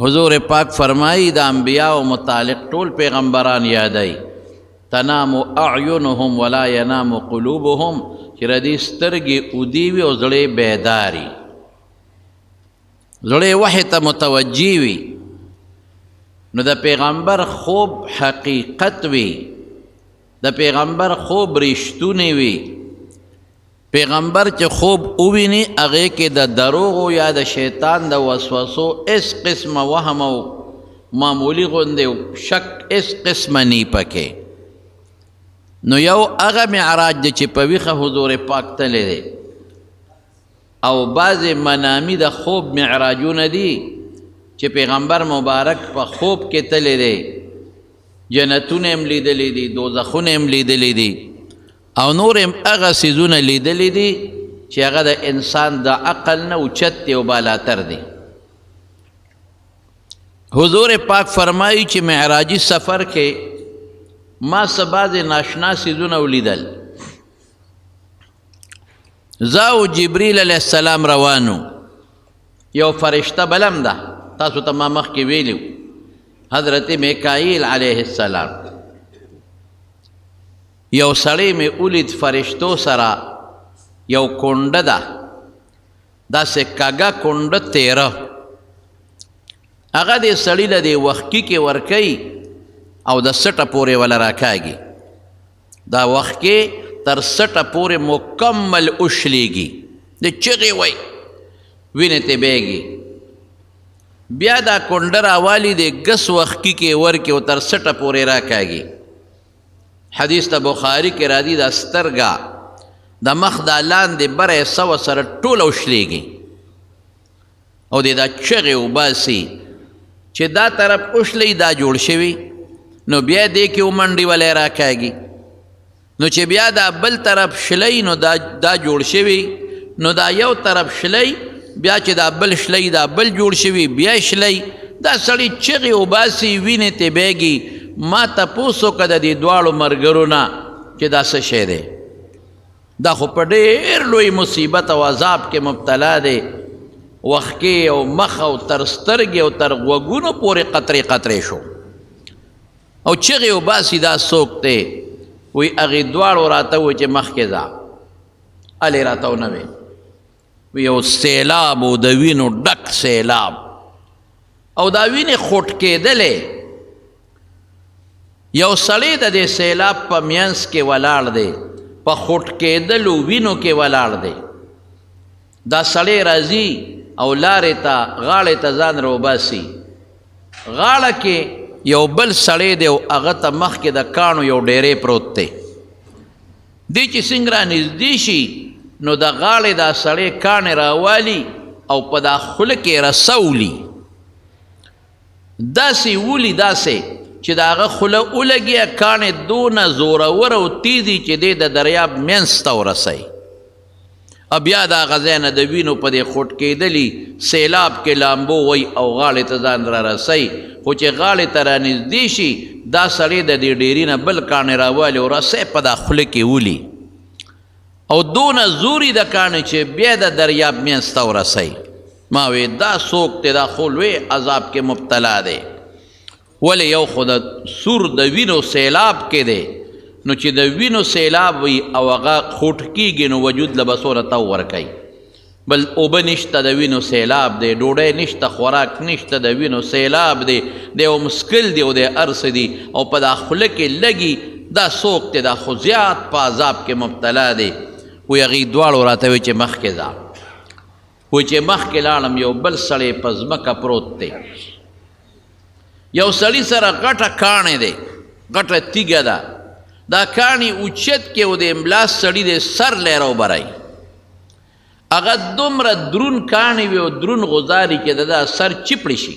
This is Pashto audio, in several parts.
حضور پاک فرمایي د انبیاو متعلق ټول پیغمبران یادوي، تنام اعینهم ولا ینام قلوبهم، چې د دې سترګې اودې وي او زړه یې بیداري، زړه یې وحې ته متوجه وي. نو د پیغمبر خوب حقیقت وي، د پیغمبر خوب رښتونی وي. پیغمبر چې خوب وویني هغې کې د دروغو یا د شیطان د وسوسو هېڅ قسمه وهم او معمولي غوندې شک هېڅ قسمه نی پکې. نو یو هغه معراج دی چې په ویښه حضور پاک تللی دی، او بعضې منامي د خوب معراجونه دي چې پیغمبر مبارک په خوب کې تللی دی، جنتونه هم لیدلي دي، دوزخونه هم لیدلي دي، او نور هم هغه څیزونه لیدلي دي چې هغه د انسان د عقل نه اوچت دی او بالاتر دی. حضور پاک فرمایي چې معراجي سفر کې ما څه بعضې ناشنا څیزونه ولیدل. زه او جبریل علیه السلام روانو، یو فرشته بلم ده، تاسو ته ما مخکې ویلي، حضرت میکائیل علیه السلام. یو سړی مې ولید فرشتو سره یو کونډه ده، داسې کږه کونډه تیره، هغه دې سړي له دې وښکي کې ورکوي او د سټه پورې وله راکاږي. دا وښکې تر سټه پورې مکمل وشلېږي، د چغې وایي، وینې ترې بهېږي. بیا دا کونډه راوالي، د ګس وښکي کې ورکي او تر سټه پورې راکاږي. حدیث ته بخاری کې راځي، دا سترګه د مخ دا لاندې بره حصه ورسره ټوله وشلېږي او دی دا چغې وباسي چې دا طرف وشلوي دا جوړ شوي، نو بیا دې کې ومنډي ولی راکاږي. نو چې بیا دا بل طرف شلوي نو دا جوړ شوي، نو دا یو طرف شلوي، بیا چې دا بل شلوي دا بل جوړ شوي، بیا شلوي. دا سړی چغې وباسي، وینې ترې بهېږي. ما تپوس وکړه د دې دواړو ملګرو نه چې دا څه شی دی، دا خو په ډېر لوی مصیبت او عذاب کې مبتلا دی، وښکې او مخ او تر سترګې او تر غوږونو پورې قطرې قطرې شو او چغې وباسي دا څوک دی؟ وایي هغې دواړو راته وویل چې مخکې ځه، هلې راته ونه ویل. یو سیلاب و، د وینو ډک سیلاب، او دا وینې خوټ کېدلې. یو سړی د دې سیلاب په مینځ کې ولاړ دی، په خوټ کېدلو وینو کې ولاړ دی. دا سړی راځي او لارې ته غاړې ته ځان راوباسي. غاړه کې یو بل سړی دی او هغه ته مخکې د کاڼو یو ډیری پروت دی. دی چې څنګه را نږدې شي نو د غاړې دا سړی کاڼې راوالي او په دا خوله کې رسولي، داسې ولي داسې چې د هغه خوله ولګي، کاڼې دونه زورور او تیزي چې دی د دریاب منځ ته ورسوي. او بیا د هغه ځای نه د وینو په دې خوټ کېدلي سیلاب کې لامبو وایي او غاړې ته ځان را رسوي. خو چې غاړې ته رانږدې شي دا سړی د دې ډېري نه بل کاڼی راوالي او رسۍ په دا خوله کې ولي او دونه زوري د کاڼي چې بیا د دریاب منځ ته ورسوي. ما وی دا څوک دی؟ دا خو لوی عذاب کې مبتلا دی. ولې؟ یو خو د سور د وینو سیلاب کې دی، نو چې د وینو سیلاب وي او هغه خوټ کېږي نو وجود له به څومره تاو ورکوي. بل اوبه نشته، د وینو سیلاب دی، ډوډۍ نشته، خوراک نشته، د وینو سیلاب دی، دی او مسکل دی او دی هر څه دي او په دا خوله کې لګي. دا څوک دی؟ دا خو زیات په عذاب کې مبتلا دی. وایي هغوی دواړو راته وویل چې مخکې ځه. وایي چې مخکې لاړم، یو بل سړی په ځمکه پروت دی، یو سړي سره غټه کاڼی دی، غټه تیږه ده، دا کاڼی اوچت کې او د املاس سړي دی سر لی راوبرای. هغه دومره درون کاڼی وي او درون غزاري چې د دا سر چپړې شي.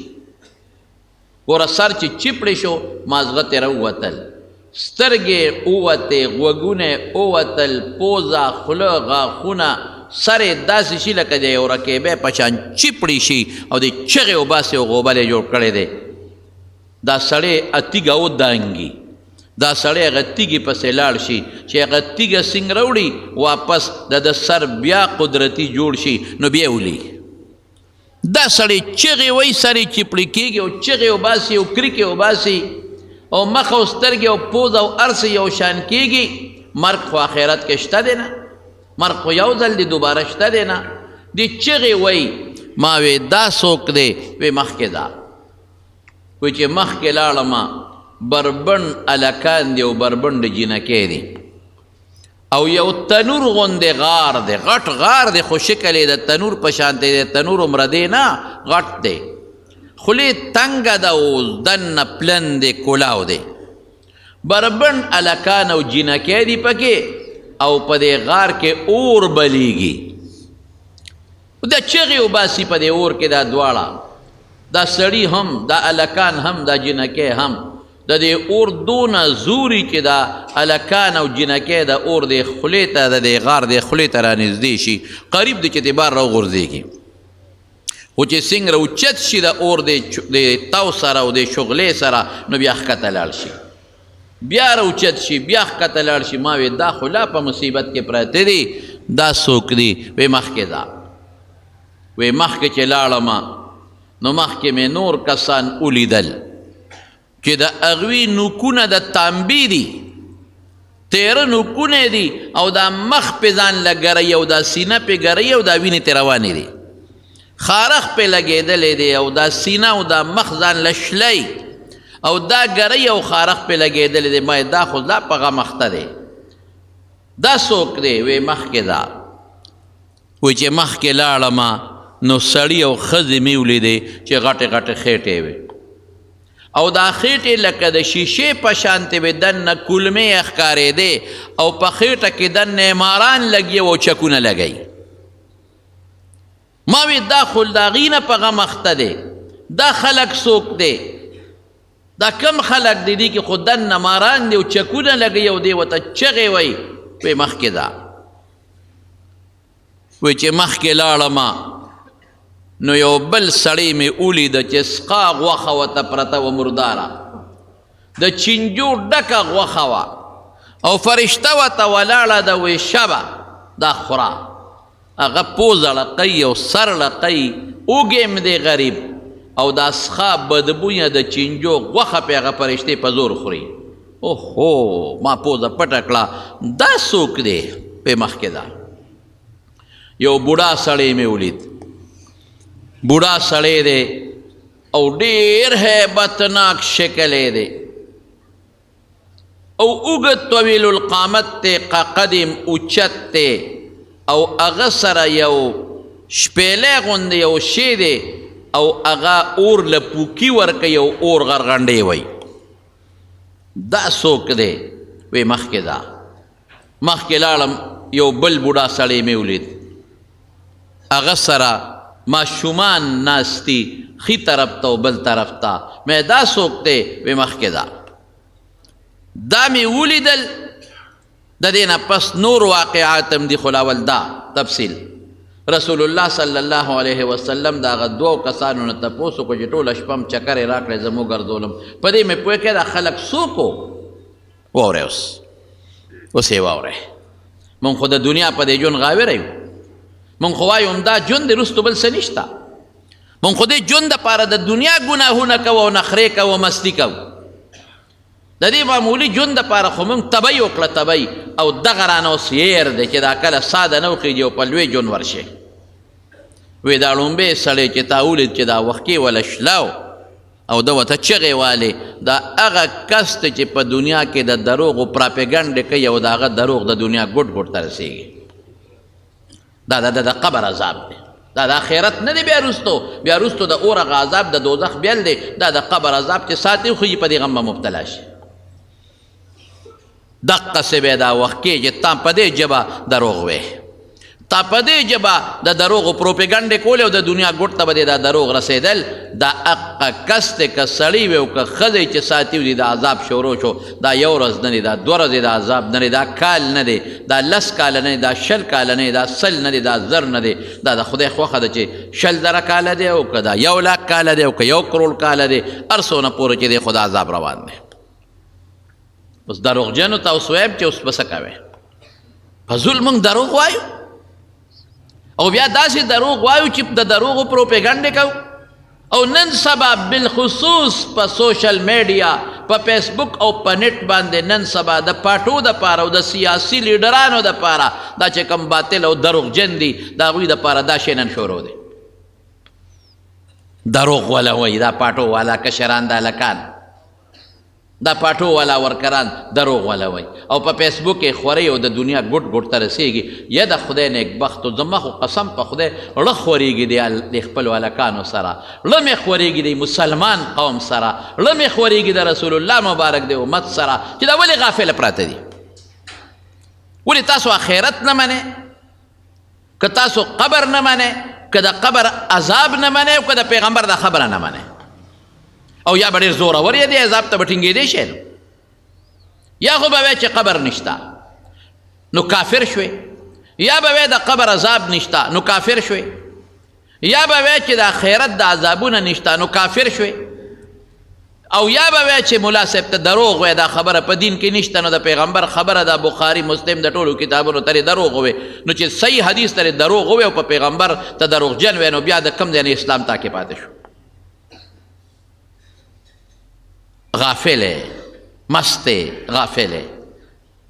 ګوره سر چې چپړې شو، مازغه ترې راووتل، سترګې ووتې، غوږونه ووتل، پوزه، خوله، غاښونه، سر یې داسې شي لکه د یو رکیبې په شان چپړې شي او د چغې وباسي او غوبل یې جوړ کړی دی. دا سړی تیږه ودانګي، دا سړی هغه تیږې پسې لاړ شي، چې هغه تیږه څنګه راوړي واپس د ده سر بیا قدرتي جوړ شي نو بیا ولي. دا سړی چغې وایي، سر یې چپړې کېږي او چغې وباسي او کرکې وباسي او مخ او سترګې او پوزه او هر څه یو شان کېږي. مرګ خو آخرت کې شته دی نه، مرګ خو یو ځل دی، دوباره شته دی نه. دی چغې وایي. ما وی دا څوک دی؟ وی مخکې دا. وی چې مخکې لاړم، بربنډ هلکان دي او بربنډ جینکۍ دي او یو تنور غوندې غار دی، غټ غار دی، خو شکل یې د تنور په شان دی، د تنور عمره دی نه، غټ دی، خولې تنګه ده او دننه پلن دی، کولاو دی، بربنډ هلکان او جینکۍ دي پکې او په دې غار کې اور بلیږي. دا چغې وباسي په دې اور کې دا دواړه، دا سړي هم، دا هلکان هم، دا جینکۍ هم. د دې اور دونه زوري چې دا هلکان او جینکۍ د اور دې خولې ته، د دې غار دې خولې ته رانږدې شي، قریب دی چې دې بار راوغورځېږي. خو چې څنګه راوچت شي د اور دې تاو سره او دې شغلې سره، نو بیا ښکته لاړ شي، بیا راوچت شي، بیا ښکته لاړ شي. ما وې دا خو لا په مصیبت کې پراته دي، دا څوک دي؟ وې مخکې دا. وې مخکې چې لاړم نو مخکې مې نور کسان ولیدل چې د هغوی نوکونه د تانبې دي، تیره نوکونه دي، او دا مخ پې ځان له ګروي او دا سینه پې ګروي او دا وینې ترې روانې دي، خارښ پې لګېدلی دی او دا سینه او دا مخ ځان له شلی او دا ګروي او خارښ پې لګېدلی دی. ما دا خو لا په غم اخته دی، دا څوک دی؟ وې مخکې دا. وی چې مخکې لاړم نو سړی او ښځې مې ولیدې چې غټې غټې خېټې وې او دا خېټې لکه د شیشې په شانتې وې، دننه کولمې یې ښکارېدې او په خېټه کې دننه ماران لګي او چکونه لګوي. ما وی دا خو د هغې نه په غم اخته دی، دا خلک څوک دی؟ دا کم خلک دی؟ دې کې خو دننه ماران دي او چکونه لګوي او دی ورته چغې وایي. وی مخکې دا. وی چې مخکې لاړم نو یو بل سړی مې ولید چې سقا غوښه ورته پرته وه، مرداره د چینجو ډکه غوښه وه او فرشته ورته ولاړه ده. وی شبه دا خوره. هغه پوزه ړقوي او سر ړقوي، اوږی هم دی غریب او دا سخا بدبویه د چینجو غوښه پې هغه فرشتې په زور خوري. اوهو، ما پوزه پټه کړه، دا څوک دی؟ پې مخکې ده. یو بوډا سړی مې ولید، بوډا سړی دی او ډېر هیبتناک شکل یې دی او اوږد طویل القامت دی، قدم اوچت دی او هغه سره یو شپېلی غوندې یو شی دی او هغه اور له پوکي ورکوي او اور غرغنډې وایي. دا څوک دی؟ وی مخکې دا. مخکې لاړم یو بل بوډا سړی مې ولید، هغه سره ماشومان ناست دي ښي طرف ته او بل طرف ته. مې دا څوک دی؟ وی مخکې دا. دا مې ولیدل. د دې نه پس نور واقعات هم دي، خو لاول دا تفصیل. رسول الله صلی الله علیه وسلم د هغه دوو کسانو نه تپوس وکړو چې ټوله شپه هم چکرې راکړې، زه مو ګرځولم، په دې مې پوه کړی دا خلک څوک وو. واورئ اوس، اوس یې واورئ. مونږ خو د دنیا په دې ژوند غاوره یو، مونږ خو وایو همدا ژوند دی، وروستو بل څه نشته. مونږ خو دې ژوند دپاره د دنیا ګناهونه کوو او نخرې کوو او مستي کوو. د دې معمولي ژوند دپاره خو مونږ تبعي وکړه، تبعي، او دغه رانه اوس هېر دی چې دا کله ساده نه وخېږي او په لوی ژوند ورشي. وی دا ړومبی سړی چې تا ولید چې دا وښکې وله شلاو او ده ورته چغې والې، دا هغه کس دی چې په دنیا کې د دروغو پراپیګنډې کوي او د هغه دروغ د دنیا ګوټ ګوټ ته رسېږي. دا د ده د قبر عذاب دی، دا د آخرت نه دی. بیا وروستو، بیا وروستو د اور هغه عذاب د دوزخ بیل دی. دا د قبر عذاب چې ساتي وخیږي په دې غم به مبتلا شي. دقسې به دا وخت کې چې تا په دې ژبه دروغ وې، تا په دې ژبه د دروغو پروپیګنډې کولې او د دنیا ګوټ ته به دې دا دروغ رسېدل. دا هغه کس دی که سړی وي او که ښځی چې ساتي وي، دا عذاب شروع شو. دا یو ورځ نه دی، دا دوه ورځې د عذاب نه دی، دا کال نه دی، دا 10 کاله نه دی، دا 20 کاله نه دی، دا 100 نه دی، دا 1000 نه دی. دا د خدای خوښه ده چې 20,000 کاله دی او که دا 1 لک کاله دی او که 1 کروڑ کاله دی، هر څونه پورې چې دی خو دا عذاب روان دی. اوس دروغجنو ته اوس وایم چې اوس به څه کوې؟ فضول مونږ دروغ وایو او بیا داسې دروغ وایو چې د دروغو پروپیګنډې کوو. او نن سبا بالخصوص په سوشل میډیا، په فیسبوک او په نت باندې نن سبا د پاټو د پاره او د سیاسي لیډرانو د پاره دا چې کوم باطل او دروغجن دي، د هغوی د پاره دا شی نن شروع دی. دروغ ولا وایي دا پاټو والا کشران، دا هلکان، دا پاټو والا ورکران دروغ ولا وایي او په فیسبوک یې خوري او د دنیا ګوټ ګوټ ته رسېږي. یا د خدای نیکبختو، زما خو قسم په خدای ړه خورېږي د خپلو هلکانو سره، ړه مې خورېږي د مسلمان قوم سره، ړه مې خورېږي د رسول الله مبارک د امت سره، چې دا ولې غافله پراته دي؟ ولې تاسو آخرت نه منئ؟ که تاسو قبر نه منئ، که د قبر عذاب نه منئ، او که د پیغمبر د خبره نه منئ، او یا به ډېر زورور یې دی عذاب ته به ټینګېدی شی، نو یا خو به وایې چې قبر نشته نو کافر شوې، یا به وایې د قبر عذاب نشته نو کافر شوې، یا به وایې چې د آخرت د عذابونه نشته نو کافر شوې، او یا به وایې چې ملا صاحب ته دروغ وایې، دا خبره په دین کې نشته، نو د پیغمبر خبره د بخاري مسلم د ټولو کتابونو ترې دروغ وایې. نو چې صحیح حدیث ترې دروغ وایې او په پیغمبر ته دروغجن وایې، نو بیا د کوم ځای نه اسلام تا کې پاتې شو؟ غافل مست غافل.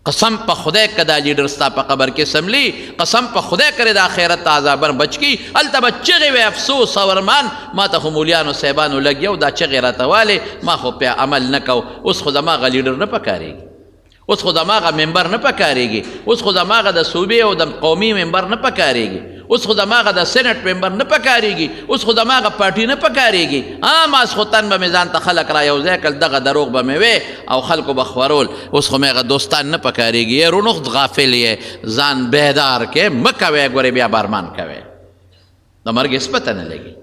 قسم په خدای که دا لیډر ستا په قبر کې سملی، قسم په خدای کړې د آخرت عذابن بچ کی، هلته به چغې وې افسوس او ارمان، ما ته خو مولیانو صاحبانو لګیا او دا چغې راته والې، ما خو پې عمل نه کو، اوس خو زما هغه لیډر نه پکارېږي، اوس خو زما هغه ممبر نه پکارېږي، اوس خو زما هغه د صوبې او د قومي ممبر نه پکارېږي، اوس خو زما هغه د سېنېټ ممبر نه پکارېږي، اوس خو زما هغه پارټي نه پکارېږي. ماسخوتن به مې ځان ته خلک را یو ځای کړل، دغه دروغ به مې وې او خلکو به خورول، اوس خو مې هغه دوستان نه پکارېږي. یې رونخت غافل یې، ځان بیدار کې مه کوې، ګورې بیا به ارمان کوې، د مرګ هېڅ پته نه لګي.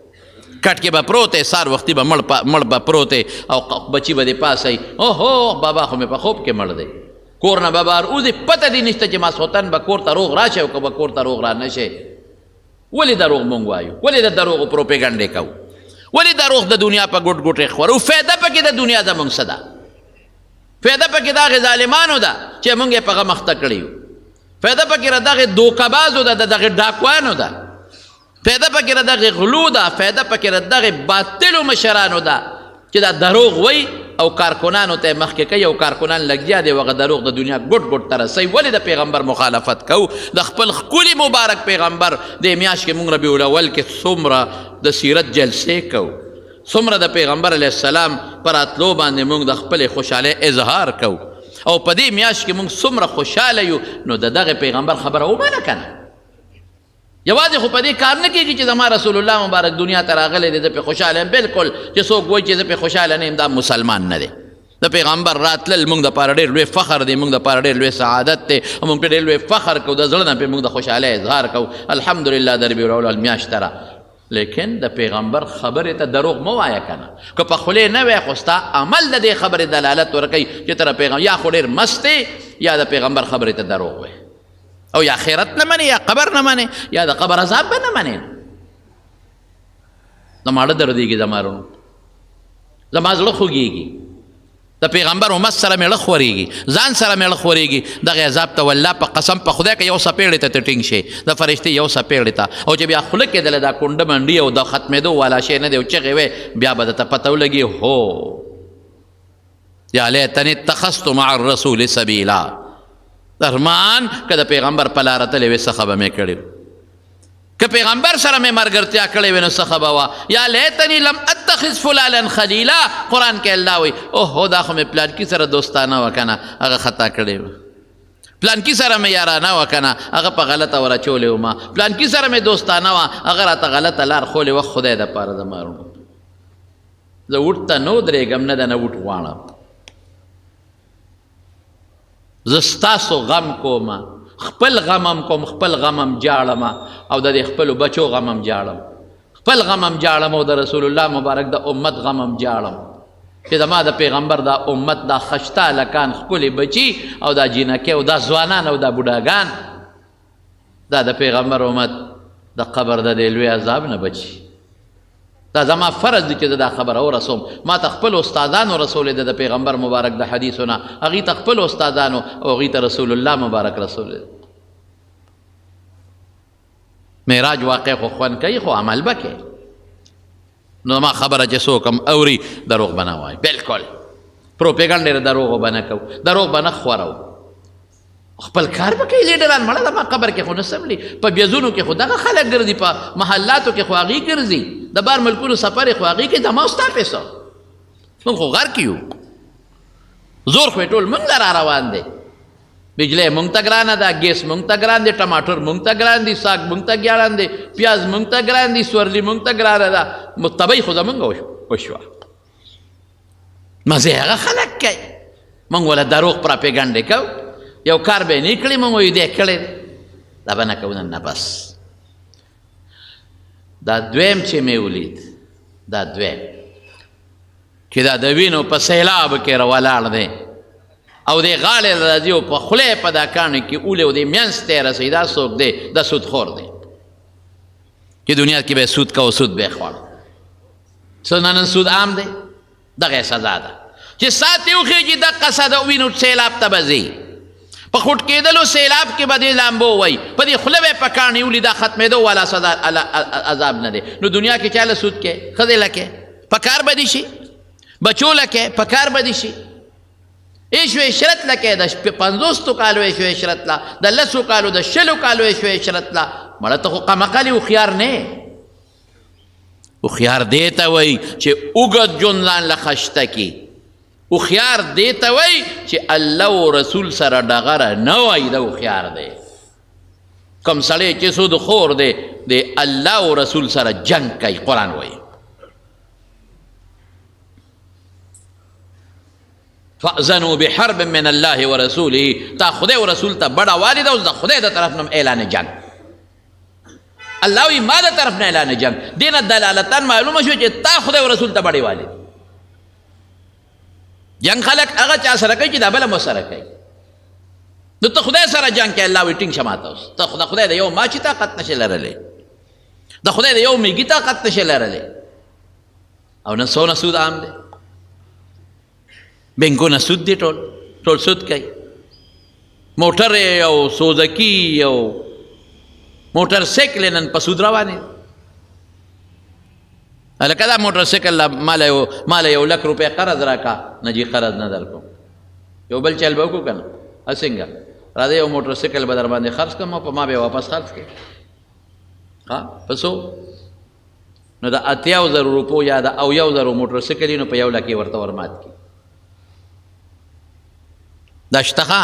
کټ کې به پروت یې، سهار وختي به مړ به پروت یې او بچي به دې پاڅوي، اوهو بابا خو مې په خوب کې مړ دی. کور نه به بهر وځې، پته دې نشته چې ماسخوتن به کور ته روغ راشي او که به کور ته روغ را نه شي. ولې دروغ مونږ وایو؟ ولې د دروغو پروپیګنډې کوو؟ ولې دروغ د دنیا په ګوټ ګوټ یې خورو؟ فایده پکې د دنیا زمونږ څه ده؟ فایده پکې د هغې ظالمانو ده چې مونږ یې په غم اخته کړي یو. فایده پکې د دغې دوکهبازو ده، د دغې ډاکوانو ده، فایده پکې د دغې غلو ده، فایده پکې د دغې باطلو مشرانو ده چې دا دروغ وایي او کارکنانو ته یې مخکې کوي او کارکنان لګیا دي هغه دروغ د دنیا ګوټ ګوټ ته رسوي. ولې د پیغمبر مخالفت کوو؟ د خپل ښکلي مبارک پیغمبر دې میاشت کې مونږ ربیع الاول کې څومره د سیرت جلسې کوو، څومره د پیغمبر علیه السلام پر راتلو باندې مونږ د خپلې خوشحالۍ اظهار کوو، او په دې میاشت کې مونږ څومره خوشحاله یو. نو د دغه پیغمبر خبره ومنه که نه؟ یوازې خو په دې کار نه کېږي چې زما رسول الله مبارک دنیا ته راغلی دی، زه پرې خوشحاله یم. بالکل چې څوک وایي چې زه پرې خوشحاله نه یم، دا مسلمان نه دی. د پیغمبر راتلل موږ دپاره ډېر لوی فخر دی، موږ دپاره ډېر لوی سعادت دی، او موږ پرې ډېر لوی فخر کوو، د زړه نه پرې موږ د خوشحالۍ اظهار کوو. الحمدلله د ربیع الاول میاشت ته را، لیکن د پیغمبر خبرې ته دروغ مه وایه که نه، که په خولې نه وایې خو ستا عمل د دې خبرې دلالت ورکوي چې تر پیغمبر یا خو ډېر مست دی، یا د پیغمبر خبرې ته دروغ وایې، او یا خیرت نه منې، یا قبر نه منې، یا د قبر عذاب به نه منې. زما زړه دردېږي، زما وروڼو، زما زړه خوږېږي، د پیغمبر امت سره مې زړه خورېږي، ځان سره مې زړه خورېږي. دغه عذاب ته والله په قسم په خدای که یو څپېړې ته ته ټینګ شې، د فرشتې یو څپېړې ته، او چې بیا خوله کېدله دا کونډه منډي او د ختمېدو والا شی نه دی او چغې وې، بیا به درته پته ولګي هو یا لیتني اتخذت مع الرسول سبیلا. ارمان که د پیغمبر په لاره تللی وې څه ښه به مې کړي، که پیغمبر سره مې مرګرتیا کړې وې نو څه ښه به وه. یا لیتني لم اتخذ فلانا خلیلا، قرآن کې الله وایي اوهو دا خو مې پلانکي سره دوستانه وه که نه، هغه خطا کړې وه، پلانکي سره مې یارانه وه که نه، هغه په غلطه ور اچولې وه ما، پلانکي سره مې دوستانه وه، هغه راته غلطه لار ښولې وه. خدای دپاره زما وروڼو، زه وټ ته نه ودرېږم، نه د نه وټ غواړم، زه ستاسو غم کوم، خپل غم هم کوم، خپل غم هم جاړم، او د دې خپلو بچو غم هم جاړم، خپل غم هم جاړم، او د رسول الله مبارک د امت غم هم جاړم، چې زما د پیغمبر دا امت دا خشته هلکان ښکلي بچي او دا جینکۍ او دا ځوانان او دا بوډاګان، دا د پیغمبر امت د قبر د دې لوی عذاب نه بچي. دا زما فرض دی چې زه دا خبره ورسوم. ما ته خپل استادانو رسولې ده د پیغمبر مبارک د حدیثونه، هغوی ته خپل استادانو او هغوی ته رسول الله مبارک رسولې ده. معراج واقع خو خوند کوي، خو عمل به کوي. نو ما خبره چې څوک هم اوري دروغ به نه وایي، بالکل پروپیګنډ یې دروغ به نه کوو، دروغ به نه خورو، خپل کار به کوي. لیډران مړه ده، په قبر کې خو نه سملي، په بیزونو کې خو دغه خلک ګرځي، په محلاتو کې خو هغوی ګرځي، د بار ملکونو سفر یې خو هغوی کوي، زما او ستا پیسو موږ خو غرق یو، زور خو یې ټول موږ له را روان دی. بجلی مونږ ته ګرانه ده، ګیس مونږ ته ګران دی، ټماټر مونږ ته ګران دي، ساګ مونږ ته ګران دی، پیاز مونږ ته ګران دي، سورلي مونږ ته ګرانه ده، تبعي خو زمونږ وشوه. مزه هغه خلک کوي، مونږ وله دروغ پراپیګنډې کوو، یو کار به یې نه کړي، مونږ وایو دی کړی دی، دا به نه کوو نن نه. بس دا دویم چې مې ولید، دا دویم چې دا د وینو په سیلاب کې راولاړ دی او د غاړې راځي او په خوله یې په دا کاڼي کې اولې او د مینځ ته یې رسوي، دا څوک دی؟ دا سودخور دی چې دنیا کې به یې سود کوو، سود به یې خوړ. څه نن سود عام دی، دغه یې سزا ده چې سات یې وخېږي دقه سزا وینو سیلاب ته به ځي، په خوټ کېدلو سیلاب کې به دې لامبو وایي، په دې خوله به یې په کاڼي ولي، دا ختمېدو والا سزا عذاب نه دی. نو دنیا کې چا له سود کې؟ ښځې له کې په کار به دې شي، بچو له کې په کار به دې شي، عیش و عشرت لکه د 50 کالو عیش و عشرت لا، د 10 کالو، د 20 کالو عیش و عشرت لا. مړه ته خو قمقلې هوښیار نه یې. هوښیار دې ته وایي چې اوږد ژوند ځان له خشته کړي، هوښیار دې ته وایي چې الله او رسول سره ډغره نه وایي، دا هوښیار دی. کوم سړی چې سود خور دی، د الله او رسول سره جنګ کوي، قرآن وایي. فأذنوا بحرب من الله ورسوله، تا خدای او رسول ته بډه والي ده، اوس د خدای د طرف نه اعلان جنگ، الله وی ما د طرف نه اعلان جنگ. دې نه دلالتان معلومه شو چې تا خدای او رسول ته بډې والي. جنگ خلک هغه چا سره کوي چې دا بل مو سره کوي، نو ته خدای سره جنگ کوي، الله وی ټینګ شه ماته اوس، ته خدای د یو ماچي طاقت نشي لرلی، د خدای د یو میږي طاقت نشي لرلی. او نن څونه سود عام دی، بینکونه سود دي، ټول ټول سود کوي، موټر او سوزکی او موټر سایکل نن په سود روانې. هلکه دا موټر سایکل ماله 1 لک روپۍ قرض راکا، نه جي قرض نه درکوم، یو بل چل به وکړو که نه، څنګه راځه یو موټر سایکل به در باندې خرڅ کړم او په ما به یې واپس خرڅ کړې. ها په څو؟ نو د 80,000 روپو یا د 70,000 موټر سایکل یې نو په 1 لک یې ورته ورمات کړي. دا شته ښه،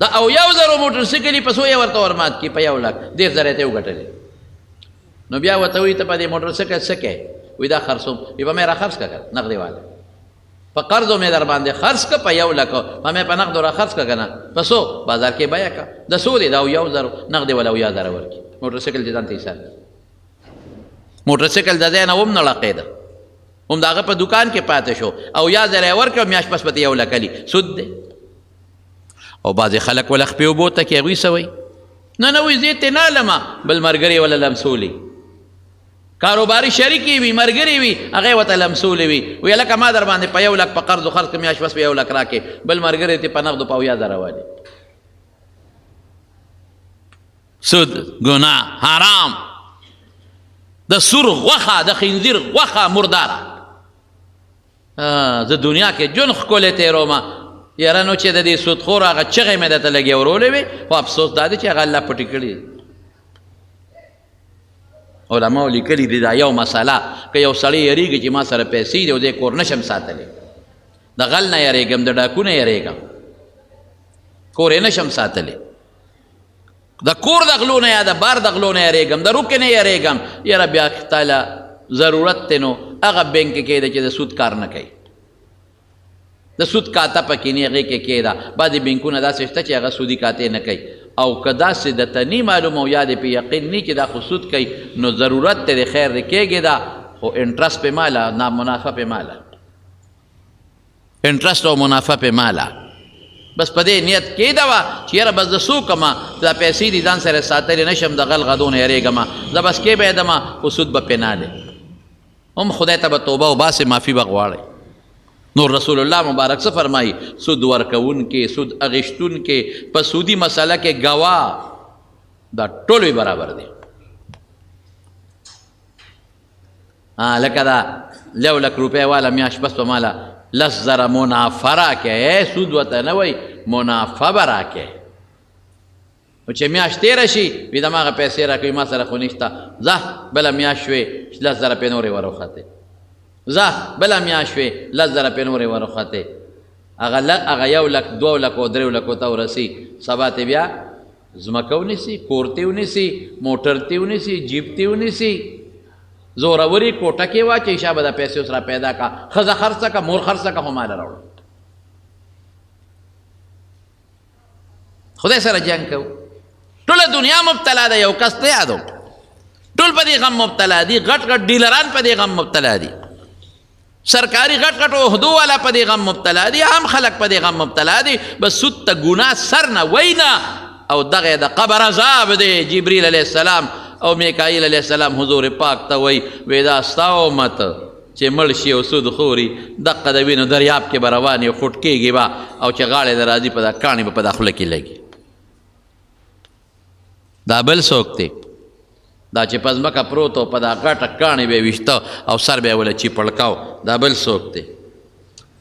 د 70,000 موټر سایکل یې په څو یې ورته ورمات کړي؟ په 1 لک 30,000 یې ته وګټلې. نو بیا ورته وایي ته په دې موټر سایکل څه کوې؟ وایي دا خرڅوم. وایي په ما یې را خرڅ کړه که نه، نغدې واله په قرضو مې در باندې خرڅ کړه په 1 لک، په مې په نغدو را خرڅ کړه که نه، په څو؟ بازار کې بیه کړه، د څو دی؟ دا 70,000، نغدې وله 70,000 ورکړي. موټر سایکل دې ځان ته ایسار کړي. موټر سایکل د ځای نه هم نه ړقېده، هم د هغه په دوکان کې پاتې شو، او 70,000 یې ورکړه، میاشت پس به ترې 1 لک لي. سود دی. او بعضې خلک وله خپې اوبو ته کې هغوی څه وایي؟ نه نه وایي زه یې ترې نه علمه، بل ملګری وله لمسولي، کاروباري شریکې وي، ملګری وي، هغه یې ورته لمسولي وي، وایي هلکه ما در باندې په 1 لک په قرضو خرڅ کړم، میاشت پس به 1 لک راکړې، بل ملګری ترې په نغدو په 70,000 والي. سود ګناه حرام، د سور غوښه، د خنزیر غوښه مرداره. زه دنیا کې ژوند ښکلی تېروم، یاره نو چې د دې سودخور هغه چغې مې درته لږې اورولې وې، خو افسوس دا دی چې هغه الله پټې کړي. علماو لیکلي دي دا یو مسله، که یو سړی یریږي چې ما سره پیسې دي او زه کور نشم ساتلی، د غل نه یریږم، د ډاکو نه یریږم، کور یې نشم ساتلی، د کور د غلو نه یا د بار د غلو نه یریږم، د روکې نه یریږم، یاره بیا تاله ضرورت دی نو هغه بینک کې کېده چې د سود کار نه کوي، د سود کاته پکې نه، هغې کې کېده. بعضې بینکونه داسې شته چې هغه سودي کاتې نه کوي، او که داسې درته نی معلوم او یا دې پې یقین نی چې دا خو سود کوي، نو ضرورت دی خیر دې کېږي دا، خو انټرست پې ماله، نه منافع پې ماله، انټرست او منافع پې ماله. بس په دې نیت کېده وه چې یاره بس زه څو کړم، دا پیسې دي ځان سره ساتلی نه شم، د غل غدو نه یریږم، زه بس کې به یې دمه، خو سود به پې نه دی، هم خدای ته به توبه وباسې، معافي به غواړې. نور رسول الله مبارک څه فرمایي؟ سود ورکوونکې، سود اخیستونکې، په سودي مسله کې ګواه، دا ټول برابر دي. لکه دا 1 لک روپۍ والا میاشت پس په ماله 10,000 منافع راکې، سود ورته نه وایي، منافع به راکې. نو چې میاشت تېره شي وي دماغه پیسې راکوي، ما سره خو نشته، ځه بله میاشت شوې 10,000 پې نورې وروختې، ځه بله میاشت شوې 10,000 پې نورې وروختې. هغه 1 لک 2 لکو 3 لکو ته ورسي، سبا ته بیا ځمکه ونیسي، کور ته ونیسي، موټر ته ونیسي، جیب ته ونیسي، زوروري کوټه کې واچوي، شابه دا پیسې اوس را پیدا کا، ښځه خرڅه که، مور خرڅه که، خو ماله راوړه. خدای سره جنګ کوو. ټوله دنیا مبتلا ده، یو کس نه یادو، ټول په دې غم مبتلا دي، غټ غټ ډیلران په دې غم مبتلا دي، سرکاري غټ غټ عهدو والا په دې غم مبتلا دي، عام خلک په دې غم مبتلا دي. بس سود ته ګناه سر نه وای نه، او دغه د قبر عذاب دی. جبریل علیه السلام او میکائیل علیه السلام حضور پاک ته وای، وی دا ستا امت چې مړ شي او سود خوري دقه د وینو دریاب کې به روان وي، خوټ کېږي به، او چې غاړې له راځي په دا کاڼي به په دا خوله کې لګي. دا بل څوک دی؟ دا چې په ځمکه پروت او په دا غټه کاڼي به یې ویشته او سر به یې وله چیپړکاو، دا بل څوک دی؟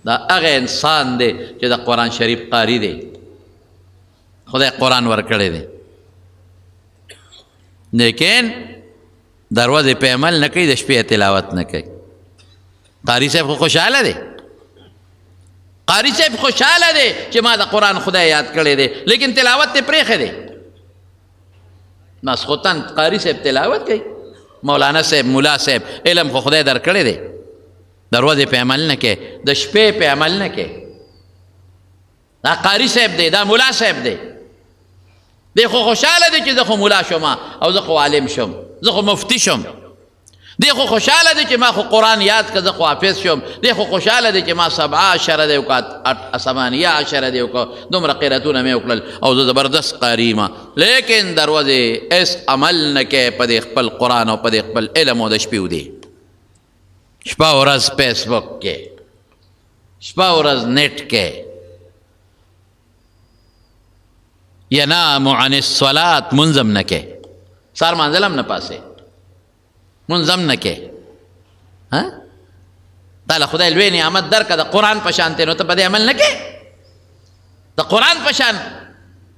دا هغه انسان دی چې د قرآن شریف قاري دی، خدای قرآن ورکړی دی، لیکن دروازې په عمل نه کوي، د شپې تلاوت نه کوي. قاري صاحب خو خوشحاله دی، قاري صاحب خوشحاله دی چې ما د قرآن خدای یاد کړی دی، لیکن تلاوت یې پرېښی دی. ماسخوتن قاري صاحب تلاوت کوي، مولانا صاحب مولا صاحب علم خو خدای درکړی دی، دروازې په عمل نه کوي، د شپې په عمل نه کوي. دا قاري صاحب دی، دا مولا صاحب دی، دی خو خوشحاله دی چې زه خو مولا شوم او زه خو عالم شوم، زه خو مفتي شوم. دی خو خوشحاله دی چې ما خو قرآن یاد که، زه خو حافظ شوم. دی خو خوشحاله دی چې ما 17 دی وکړه، 18 دی وکړه، دومره قراتونه مې وکړل او زه زبردست قاري یم. لیکن دروازې هېڅ عمل نه کوي په دې خپل قرآن او په دې خپل علم او د شپې ودی. شپه ورځ فیسبوک کې، شپه ورځ نت کې، ینام عن الصلاة، منظم نه کې، سار منزلم نه پاسې، منظم نه کې. ها تا له خدای لوی نعمت درکړه د قرآن په شان دی، نو ته په دې عمل نه کې؟ د قرآن په شان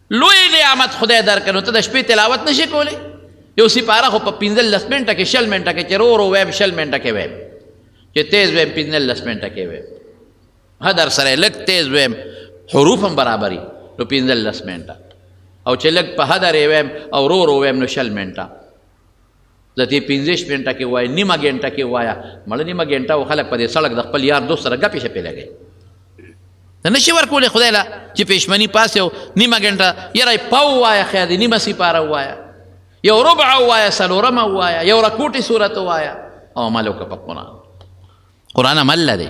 لوی نعمت خدای درکړه، نو ته د شپې تلاوت نشې کولی؟ یو سپاره خو په 15 منټه کې 20 منټه کې چې رو رو وایم 20 منټه کې وایم، چې تیز وایم 15 منټه کې وایم، ها در سره لږ تیز وایم حروف هم برابري نو 15 منټه، او چې لږ په هدر یې وایم او رو رو وایم نو 20 منټه، د دې 25 منټه کې وایه، نیمه ګنټه کې وایه. مړه نیمه ګنټه و خلک په دې سړک د خپل یار دوست سره ګپې شپې لګوي، ته نشي ورکولی خدای له چې پېشمني پاسې او نیمه ګنټه یاره یې پاو ووایه، خیر دی نیمه سپاره ووایه، یو ربع ووایه، څلورمه ووایه، یو رکوټې سورت ووایه، او عمل وکړه په قرآن. قرآن عمل له دی،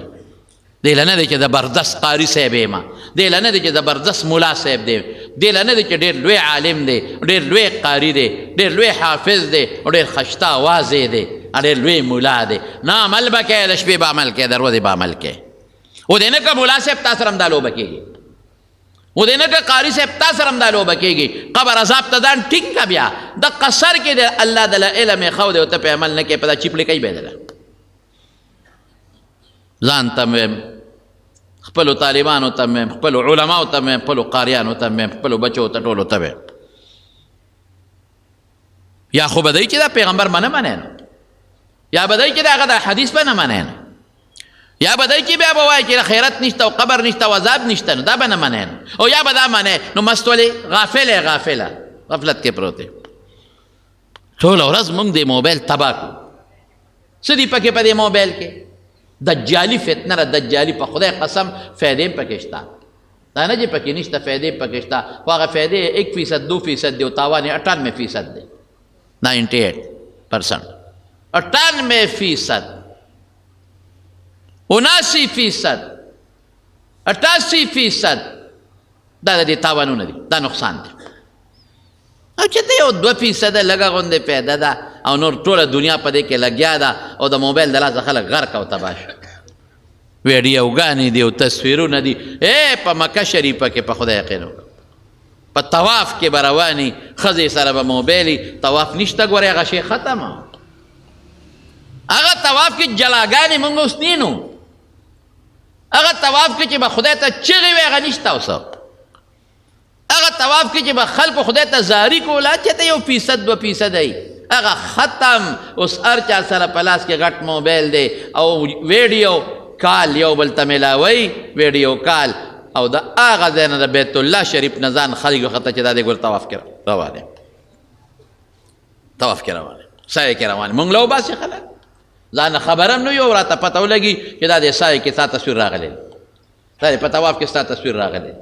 دی له نه دی چې زبردست قاري صاحب یم، دی له نه دی چې زبردست ملا صاحب دی، دی له نه دی چې ډېر لوی عالم دی، ډېر لوی قاري دی، ډېر لوی حافظ دی، ډېر خشته اواز یې دی، ډېر لوی ملا دی. نه عمل به کوې، د شپې به عمل کوې، د ورځې به عمل کوې. و دې نه که ملا صاحب تا سره هم دا لوبه کېږي، و دې نه که قاري صاحب تا سره هم دا لوبه کېږي. قبر عذاب ته ځان ټینګ که، بیا د قصر کې دی الله د له علم یې ښه دی او ته پرې عمل نه کوې، په دا چیپړې کوي به دله. ځان ته وایم، خپلو طالبانو ته وایم، خپلو علماو ته وایم، خپلو قاریانو ته وایم، خپلو بچو ته ټولو ته وایم، یا خو به دی چې دا پیغمبر به نه منې نو، یا به دی چې د هغه دا حدیث به نه منې نو، یا به دی چې بیا به وایي چې خیرت نشته او قبر نشته او عذاب نشته نو دا به نه منې نو، او یا به دا منې نو مست ولې غافل یې، غافله غفلت کې پروت دی. ټوله ورځ موږ دې موبایل تباه کړو. څه دي پکې په دې موبایل کې؟ دجالي فتنه ده، دجالي په خدای قسم فایدې هم پکې شته، دا نه چې پکې نشته، فایدې هم پکې شته، خو هغه فایدې 1% 2% دی او تاوان یې 98% دی، 98%، 98%، 79%، 88%، دا د دې تاوانونه دي، دا نقصان دی. او چې ته یو 2% لږه غوندې پیدا ده او نور ټوله دنیا په دې کې لګیا ده او د موبایل د لاسه خلک غرق او تباه شو، ویډیوګانې دي او تصویرونه دي. ای په مکه شریفه کې په خدای یقین وکړه، په طواف کې به رواني، ښځې سره به موبایل، طواف نشته ګورې، هغه شی ختمه. هغه طواف کې جلاګانې مونږ اوس نینو، هغه طواف کې چې به خدای ته چغې وې هغه نشته اوس. هغه طواف کې چې به خلکو خدای ته زاري کوله چې ته 1% 2% دی، هغه ختم. اوس هر چا سره په لاس کې غټ موبایل دی او ویډیو کال یو بل ته میلاوي، ویډیو کال، او د هغه ځای نه د بیت الله شریف نه ځان خلک وخته چې دا دی ګور طواف کې روان دی، طواف کې روان دی، سایه کې روان دی. مونږ له وباسي خلک، ځان خبر هم نه یو، راته پته ولګي چې دا د سایه کې ستا تصویر راغلی، دا په طواف کې ستا تصویر راغلی،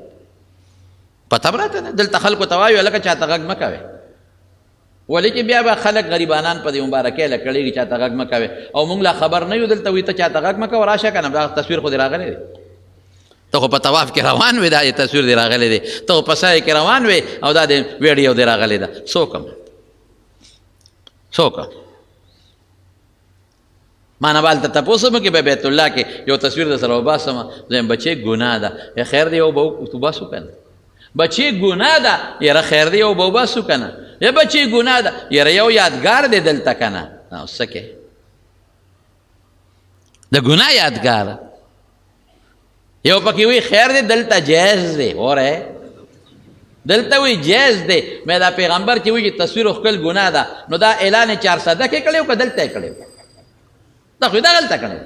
پته هم راته نه. دلته خلکو ته وایو هلکه چاته غږ مه کوې، ولې چې بیا به خلک غریبانان په دې مبارکۍ له کړېږي چاته غږ مه کوې، او مونږ لا خبر نه یو دلته وایي ته چاته غږ مه کوه، راشه که نه دا تصویر خو دې راغلی دی، ته خو په طواف کې روان وې، دا دې تصویر دې راغلی دی، ته خو په سایه کې روان وې او دا دې ویډیو دې راغلی ده. څوک څوک ما نه به هلته تپوس هم وکړي، به بیت الله کې یو تصویر در سره وباسم، زه وایم بچې ګناه ده، یا خیر دی یو به وباسو که نه، بچې ګناه ده، یاره خیر دی یو به وباسو که نه، یا بچې ګناه ده، یاره یو یادګار دی دلته که نه. اوس څه کوې؟ د ګناه یادګار یو پکې وی خیر دی دلته جایز دی، وره دلته وی جایز دی. مې دا پیغمبر چې وی چې تصویر ښکل ګناه ده، نو دا اعلان 400 کې کړی او که دلته یې کړی؟ دا خو یې دغلته کړی،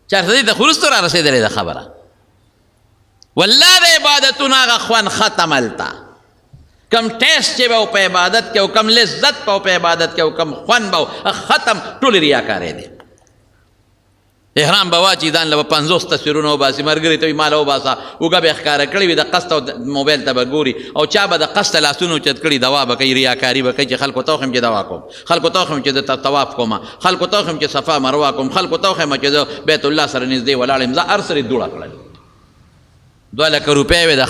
400 ته خو وروسته را رسېدلې ده خبره. والله د عبادتونو هغه خوند ختم هلته، کم ټیسټ چې به په عبادت کې او کم لذت به په عبادت کې او کم خوند به ختم، ټولې ریاکارۍ دی. احرام به واچي ځان له به 50 تصویرونه وباسي، ملګري ته وایي ماله وباسه، اوږه به یې ښکاره کړې وي، د قصد او موبایل ته به ګوري، او چا به د قصده لاسونه اوچت کړي، دوا به کوي، ریاکاري به کوي چې خلکو ته وښیم چې دوا کوم، خلکو ته وښیم چې زه طواف کوم، خلکو ته وښیم چې صفا مروه کوم، خلکو ته وښیم چې زه بیت الله سره نږدې ولاړ یم. زه هر څه دوړه کړل، 2 لکه روپۍ وې د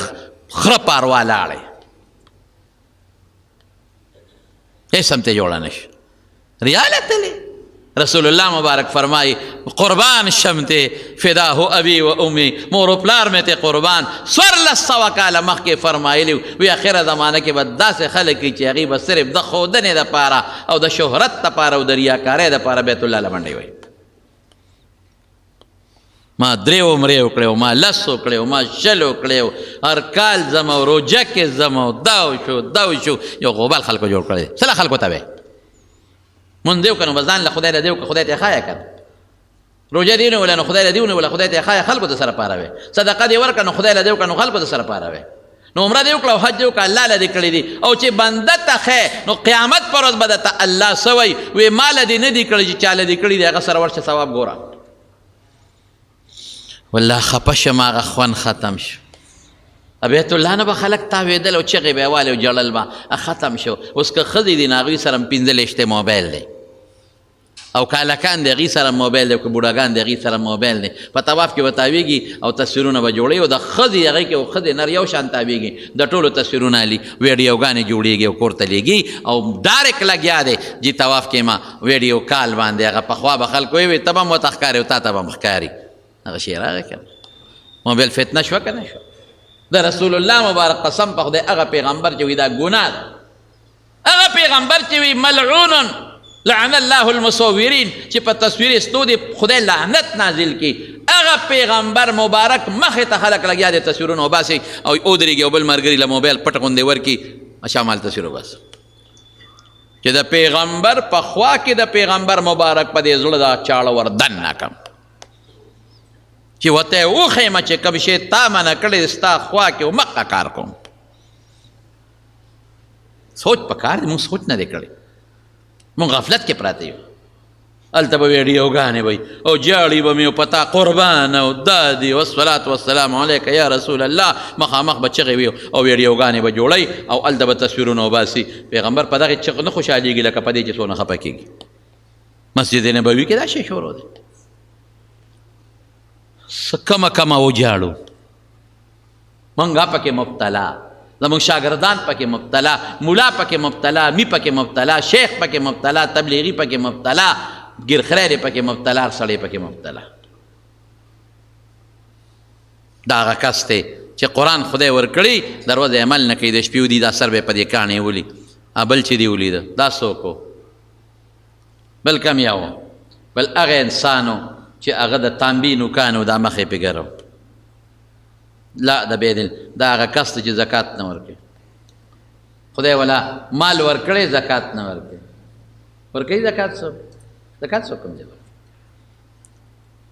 خره په اروا لاړې، هېڅ هم ترې جوړه نه شو، ریا له تلې. رسول الله مبارک فرمایي قربان شم ته فداه ابي و امي، مور او پلار مې ته قربان. 1400 کاله مخکې فرمایلی وي اخره زمانه کې به داسې خلک وي چې هغوی به صرف د ښودنې دپاره او د شهرت دپاره او د ریاکارۍ دپاره بیت الله له منډې وایي. ما 3 عمرې وکړې، ما 10 وکړې، ما 20 وکړې، هر کال ځم او روژه کې ځم او دا وشو دا وشو، یو غوبل خلکو جوړ کړی. څه له خلکو ته وایې؟ مونږ دی وکړه نو به ځان له خدای له دی وکړه، خدای ته یې ښایه که نه. روژه دې ونیوله نو خدای له دې ونیوله، خدای ته یې ښایه، خلکو ته سره پاروې. صدقه دې ورکړه نو خدای له دې وکړه نو خلکو ته سره پاروې. نو عمره دې وکړه او حج دې وکړه، الله له دې کړی دي. او چې بنده ته ښې نو قیامت پر ورځ به درته الله څه وایي؟ وایي ما له دې نه دي کړي چې چا له دې کړي دي، هغه سره ورشه ثواب ګوره. والله خپه شم، هغه خوند ختم شو. بیت الله نه به خلک تاوېدل او چغې به یې والې او ژړل به، ختم شو. اوس که ښځې دي نو هغوی سره هم 5 لېشتې موبایل دی، او که هلکان دي هغوی سره موبایل دی، او که بوډاګان دي هغوی سره موبایل دی. په طواف کې به تاوېږي او تصویرونه به جوړوي، او د ښځې هغې کې او ښځې نر یو شان تاوېږي، د ټولو تصویرونه الي، ویډیوګانې جوړېږي او کور ته لېږي، او ډایرکټ لګیا دی جي طواف کې ما ویډیو کال باندې. هغه پخوا به خلکو ویل ته به هم ورته ښکارې او تا ته به هم ښکاري، هغه شی راغی که نه؟ موبایل فتنه شوه که نه شوه؟ د رسول الله مبارک قسم په خدای، هغه پیغمبر چې وي دا ګناه ده، هغه پیغمبر چې وي ملعون لعن الله المصورین، چې په تصویر استو دی خدای لعنت نازل کی، هغه پیغمبر مبارک مخې ته خلک لګیا دي تصویرونه وباسي او ودرېږي او بل ملګري له موبایل پټ غوندې ورکړي، شامل تصویر وباسي. چې د پیغمبر په خوا کې د پیغمبر مبارک په دې زړه دا چاړه ور دننه کړم چې ورته یې وښیم چې کوم شی تا منع کړی ستا خوا کې همغه کار کوم. سوچ په کار دی، موږ سوچ نه دی کړی، موږ غفلت کې پراته یو. هلته به ویډیوګانې وي او جاړي به مې په تا قربان او دا دي والصلاة والسلام علیک یا رسول الله، مخامخ به چغې وي او ویډیوګانې به جوړوي او هلته به تصویرونه وباسي. پیغمبر په دغې چغ نه خوشحالېږي لکه په دې چې څونه خفه کېږي. مسجد نبوي کې دا شی شروع دی، څه کمه کمه وجاړو، مونږ پکې مبتلا، زموږ شاګردان پکې مبتلا، مولا پکې مبتلا، می پکې مبتلا، شیخ پکې مبتلا، تبلیغي پکې مبتلا، ګیرخری پکې مبتلا، هر سړی پکې مبتلا. دا هغه کس دی چې قرآن خدای ورکړي د ورځې عمل نه کوي، د شپې ودي دا سر به په دې کاڼې ولي. بل چې دی ولیده دا څوک و؟ بل کم یو بل هغه انسان و چې هغه د تانبې نوکان و، دا مخ یې پې ګرم. لا د بېدل دا هغه کس دی چې زکات نه ورکوي. خدای ولا مال ورکړی زکات نه ورکوي. ورکوي زکات څوک؟ زکات څوک کوم دی؟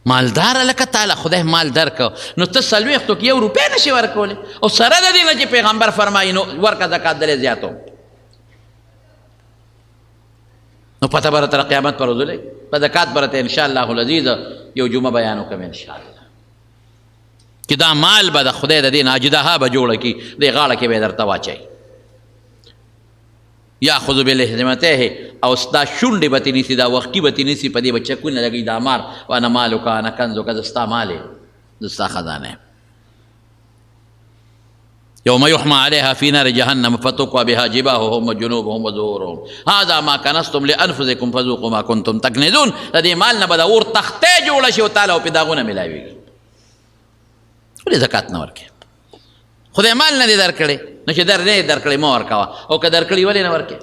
مالدار لکه تعالی خدای مال درکړ نو ته څلوېښتو کې یو روپۍ نه شي ورکولی، او سره د دې نه چې پیغمبر فرمایي نو ورکه زکات درې زیاتو، نو پته به تر قیامت پر ورځ ولګي. په زکات به راته انشاءالله العزیز یو جمعه بیان وکړم انشاءالله، چې دا مال به د خدای د دې نه اجدها به جوړه کړي، دې غاړه کې به یې درته واچوي. یاخذ بلحمته، او ستا شونډې به ترې نیسي، دا وښکي به ترې نیسي، په دې به چکونه لګوي دا مار، وانا مالک انا کنزک، زه ستا مال یم، زه ستا خزانه یم. یوم یحما علیها فی نار جهنم فتکوی بها جباههم وجنوبهم وظهورهم هذا ما کنستم لانفسکم فذوقوا ما کنتم تکنزون. د دې مال نه به د اور تختې جوړه شي او تاله پې داغونه ملاویږي. ولې زکات نه ورکوې؟ خدای مال نه دی درکړی، نو چې در نه درکړی مه ورکوه، او که درکړي ولې نه ورکوې؟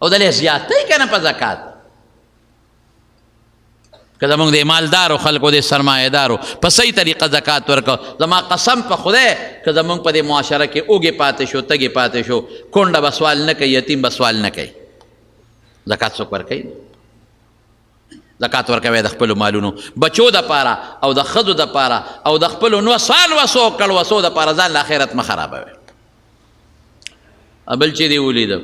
او دلې زیاتوي که نه په زکات؟ که زمونږ د مالدارو خلکو د سرمایهدارو په صحیح طریقه زکات ورکړو، زما قسم په خدای که زمونږ په دې معاشره کې اوږې پاتې شو، تږې پاتې شو، کونډه به سوال نه کوي، یتیم به سوال نه کوي. زکات څوک ورکوي؟ زکات ورکوي د خپلو مالونو بچو دپاره او د ښځو دپاره او د خپلو نوسان وسو کړوسو دپاره، ځان له آخرت مه خرابوي. بل چې دی ولیده